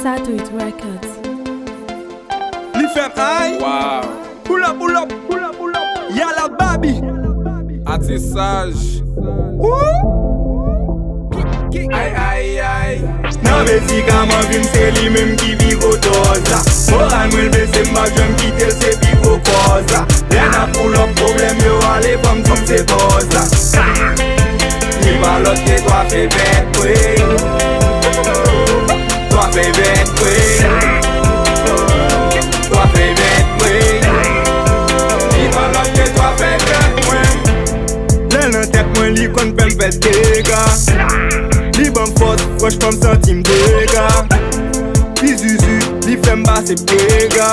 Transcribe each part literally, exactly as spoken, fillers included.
Satwit Records. Li fè m ay. Wow. Pull up, pull up, pull up, pull up. Yala Baby. Atis saj. Woo! Ay, ay, ay. Nan medikaman vi m se li menm ki pi gwo dòz la. Moral mwen l bese m pa janm kite l se pi gwo kòz la. Lè n ap pull up pwoblèm yo ale fò m di m se bòz la. Li pa lòt ke twa fevèt wi. Twa fevèt wi. Twa fevèt wi. Li pa lòt ke twa fevèt wi. Lè l nan tèt mwen li konn fè m fè dega. Li ban m fòs, franchman m santi m dega. Li zuzu, li fè m pase dega.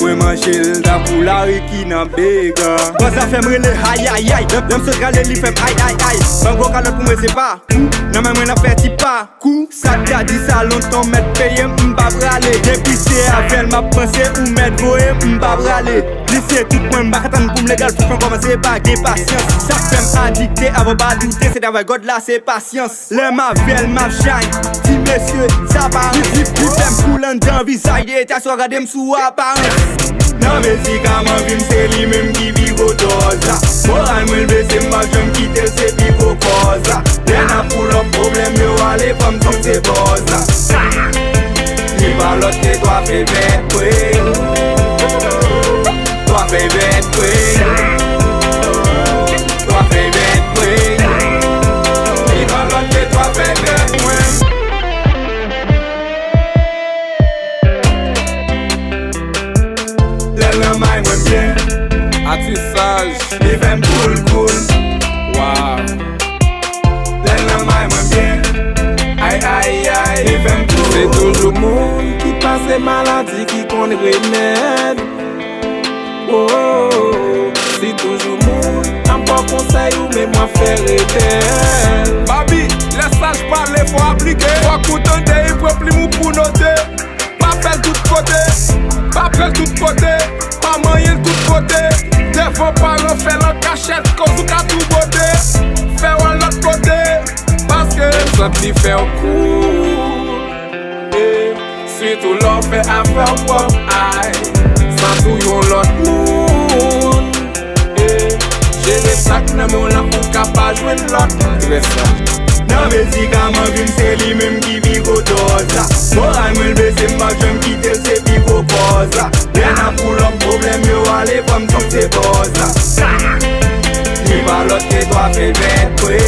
Mwen manje l tankou lari ki nan bega. Bòz la fè m rele ayayay. Lè m sot rale li fè m ay ay ay. Ban m gwo kalòt pou mwen se pa kou. Nan men mwen l ap fè ti pa kou. Sa k ta di sa lontan mèt peye m, m pa prale. Depi se avè l m ap panse ou mèt voye m, m pa prale. Li se tout mwen, m pa ka tann pou m legal, fòk mwen kòmanse pa gen pasyans. Sa k fè m adikte, avan pa doute, se travay God la, se pasyans. Lè m avè l, m ap shay. Ti mesye, sa pa anyen. Li fè m koule anndan vizaj, de eta swa gade m sou aparans. Nan medikaman vi m se li menm ki pi gwo dòz la. Moral mwen l bese m pa janm kite l se pi gwo kòz la. Lè n ap pull up pwoblèm yo ale fò m di m se bòz la. Li pa lòt ke twa fevèt wi. Twa fevèt wi. Twa fevèt wi. Li pa lòt ke twa fevèt wi. Lè l nan may mwen byen. Atis saj. Li fè m cool cool. Wow. Lè l nan may mwen byen. Ay ay ay. Li fè m cool. Se toujou moun ki pase maladi ki konn remèd. Oh, si toujou moun ap ba w konsèy ou menm w ap fè rebèl. Baby, lè saj pale fò aplike. Fòk ou tande, pran plim ou pou note. Pa fè l tout kote, pa pran l tout kote, pa manyen l tout kote. Devan paran fè l an kachèt, koz ou ka tou bote. Fè w al lòt kote, paske m santi fè w kou. Eh, sitou lè w fè afè w pwòp, ay, san tou yon lòt moun. Eh, jere sa k nan men w la pou w ka pa jwenn lòt. Trè saj. Nan medikaman vi m se li menm ki pi gwo dòz la. Moral mwen l bese m pa janm kite l se pi gwo kòz la. Lè n ap pull up pwoblèm yo ale fò m di m se bòz la. Li pa lòt ke twa fevèt wi.